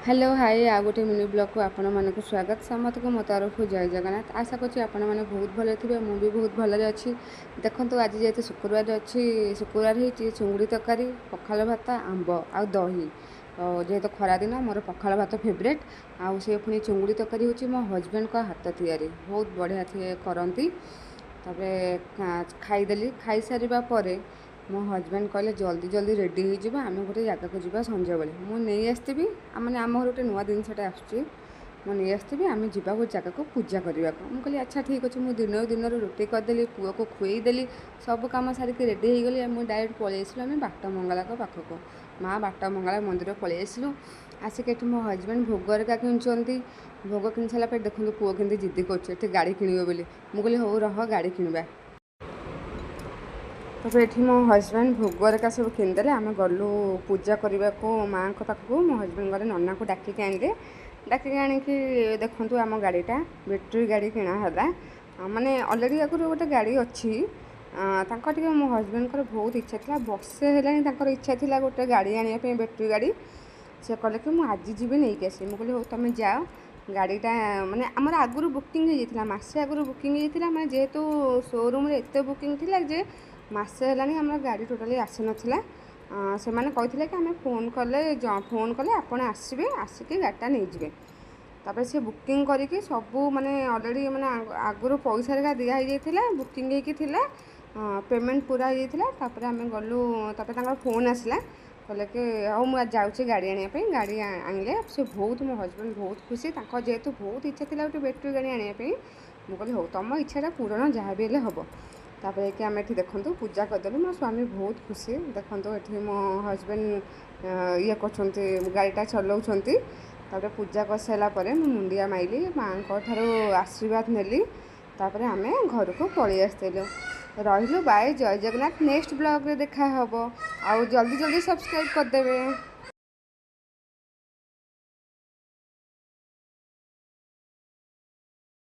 Hello, high, ଆଉ ଗୋଟେ mini ବ୍ଲଗ୍କୁ ଆପଣମାନଙ୍କୁ ସ୍ୱାଗତ। ସମସ୍ତଙ୍କୁ ମୋ ତରଫରୁ ଜୟ ଜଗନ୍ନାଥ। ଆଶା କରୁଛି ଆପଣମାନେ ବହୁତ ଭଲରେ ଥିବେ। ମୁଁ ବି ବହୁତ ଭଲରେ ଅଛି। ଦେଖନ୍ତୁ, ଆଜି ଯେହେତୁ ଶୁକ୍ରବାର ଅଛି, ଶୁକ୍ରବାର ହେଇଛି, ଚୁଙ୍ଗୁଡ଼ି ତରକାରୀ, ପଖାଳ ଭାତ, ଆମ୍ବ ଆଉ ଦହି। ଯେହେତୁ ଖରାଦିନ, ମୋର ପଖାଳ ଭାତ ଫେଭରେଟ୍। ଆଉ ସେ ପୁଣି ଚୁଙ୍ଗୁଡ଼ି ତରକାରୀ ହେଉଛି ମୋ ହଜବେଣ୍ଡଙ୍କ ହାତ ତିଆରି, ବହୁତ ବଢ଼ିଆ ସିଏ କରନ୍ତି। ତାପରେ ଖାଇଦେଲି। ଖାଇସାରିବା ପରେ ମୋ ହଜବେଣ୍ଡ କହିଲେ, ଜଲ୍ଦି ଜଲ୍ଦି ରେଡ଼ି ହେଇଯିବ, ଆମେ ଗୋଟେ ଜାଗାକୁ ଯିବା। ସଞ୍ଜବେଳେ ମୁଁ ନେଇ ଆସିଥିବି, ମାନେ ଆମ ଘର ଗୋଟେ ନୂଆ ଜିନିଷଟା ଆସୁଛି, ମୁଁ ନେଇ ଆସିଥିବି, ଆମେ ଯିବା ଗୋଟେ ଜାଗାକୁ ପୂଜା କରିବାକୁ। ମୁଁ କହିଲି, ଆଚ୍ଛା, ଠିକ୍ ଅଛି। ମୁଁ ଦିନରୁ ଦିନରୁ ରୁଟି କରିଦେଲି, ପୁଅକୁ ଖୁଏଇଦେଲି, ସବୁ କାମ ସାରିକି ରେଡ଼ି ହେଇଗଲି। ମୁଁ ଡାଇରେକ୍ଟ ପଳେଇ ଆସିଲୁ ଆମେ ବାଟ ମଙ୍ଗଳାଙ୍କ ପାଖକୁ। ମା ବାଟ ମଙ୍ଗଳା ମନ୍ଦିର ପଳେଇ ଆସିଲୁ। ଆସିକି ଏଠି ମୋ ହଜବେଣ୍ଡ ଭୋଗ ହେରିକା କିଣୁଛନ୍ତି। ଭୋଗ କିଣି ସାରିଲା ପରେ ଦେଖନ୍ତୁ, ପୁଅ କେମିତି ଜିଦ୍ଦି କରୁଛି ଏଠି ଗାଡ଼ି କିଣିବ ବୋଲି। ମୁଁ କହିଲି, ହଉ ରହ, ଗାଡ଼ି କିଣିବା। ତାପରେ ଏଠି ମୋ ହଜବେଣ୍ଡ ଭୋଗ ହେରିକା ସବୁ କିଣିଦେଲେ। ଆମେ ଗଲୁ ପୂଜା କରିବାକୁ ମାଆଙ୍କ ପାଖକୁ। ମୋ ହଜବେଣ୍ଡ ଗଲେ, ନନାକୁ ଡାକିକି ଆଣିଲେ। ଡାକିକି ଆଣିକି ଦେଖନ୍ତୁ, ଆମ ଗାଡ଼ିଟା ବ୍ୟାଟେରୀ ଗାଡ଼ି କିଣା ହେଲା। ମାନେ ଅଲରେଡ଼ି ଆଗରୁ ଗୋଟେ ଗାଡ଼ି ଅଛି ତାଙ୍କ। ଟିକେ ମୋ ହଜବେଣ୍ଡଙ୍କର ବହୁତ ଇଚ୍ଛା ଥିଲା, ବର୍ଷେ ହେଲାଣି ତାଙ୍କର ଇଚ୍ଛା ଥିଲା ଗୋଟେ ଗାଡ଼ି ଆଣିବା ପାଇଁ, ବ୍ୟାଟେରୀ ଗାଡ଼ି। ସେ କହିଲେ କି ମୁଁ ଆଜି ଯିବି, ନେଇକି ଆସିବି। ମୁଁ କହିଲି, ହଉ, ତୁମେ ଯାଅ। ଗାଡ଼ିଟା ମାନେ ଆମର ଆଗରୁ ବୁକିଂ ହେଇଯାଇଥିଲା, ମାସେ ଆଗରୁ ବୁକିଂ ହେଇଯାଇଥିଲା। ମାନେ ଯେହେତୁ ସୋରୁମ୍ରେ ଏତେ ବୁକିଂ ଥିଲା ଯେ ମାସେ ହେଲାଣି ଆମର ଗାଡ଼ି ଟୋଟାଲି ଆସିନଥିଲା। ସେମାନେ କହିଥିଲେ କି ଆମେ ଫୋନ୍ କଲେ ଆପଣ ଆସିବେ, ଆସିକି ଗାଡ଼ିଟା ନେଇଯିବେ। ତାପରେ ସେ ବୁକିଂ କରିକି ସବୁ ମାନେ ଅଲରେଡ଼ି ମାନେ ଆଗରୁ ପଇସା ହେରିକା ଦିଆ ହେଇଯାଇଥିଲା, ବୁକିଂ ହେଇକି ଥିଲା, ପେମେଣ୍ଟ ପୁରା ହେଇଯାଇଥିଲା। ତାପରେ ଆମେ ଗଲୁ। ତାପରେ ତାଙ୍କର ଫୋନ୍ ଆସିଲା, କହିଲେ କି ହଉ, ମୁଁ ଆଜି ଯାଉଛି ଗାଡ଼ି ଆଣିବା ପାଇଁ। ଗାଡ଼ି ଆଣିଲେ। ସେ ବହୁତ, ମୋ ହଜବେଣ୍ଡ ବହୁତ ଖୁସି। ତାଙ୍କ ଯେହେତୁ ବହୁତ ଇଚ୍ଛା ଥିଲା ଗୋଟେ ବ୍ୟାଟେରୀ ଗାଡ଼ି ଆଣିବା ପାଇଁ। ମୁଁ କହିଲି, ହଉ, ତୁମ ଇଚ୍ଛାଟା ପୂରଣ ଯାହା ବି ହେଲେ ହେବ। ତାପରେ କି ଆମେ ଏଠି ଦେଖନ୍ତୁ ପୂଜା କରିଦେଲୁ। ମୋ ସ୍ୱାମୀ ବହୁତ ଖୁସି। ଦେଖନ୍ତୁ, ଏଠି ମୋ ହଜବେଣ୍ଡ ଇଏ କରୁଛନ୍ତି, ଗାଡ଼ିଟା ଚଲାଉଛନ୍ତି। ତାପରେ ପୂଜା କରିସାରିଲା ପରେ ମୁଁ ମୁଣ୍ଡିଆ ମାଇଲି, ମାଆଙ୍କ ଠାରୁ ଆଶୀର୍ବାଦ ନେଲି। ତାପରେ ଆମେ ଘରକୁ ପଳେଇ ଆସିଥିଲୁ। ରହିଲୁ, ବାଏ, ଜୟ ଜଗନ୍ନାଥ। ନେକ୍ସଟ ବ୍ଲଗ୍ରେ ଦେଖା ହେବ। ଆଉ ଜଲ୍ଦି ଜଲ୍ଦି ସବସ୍କ୍ରାଇବ୍ କରିଦେବେ।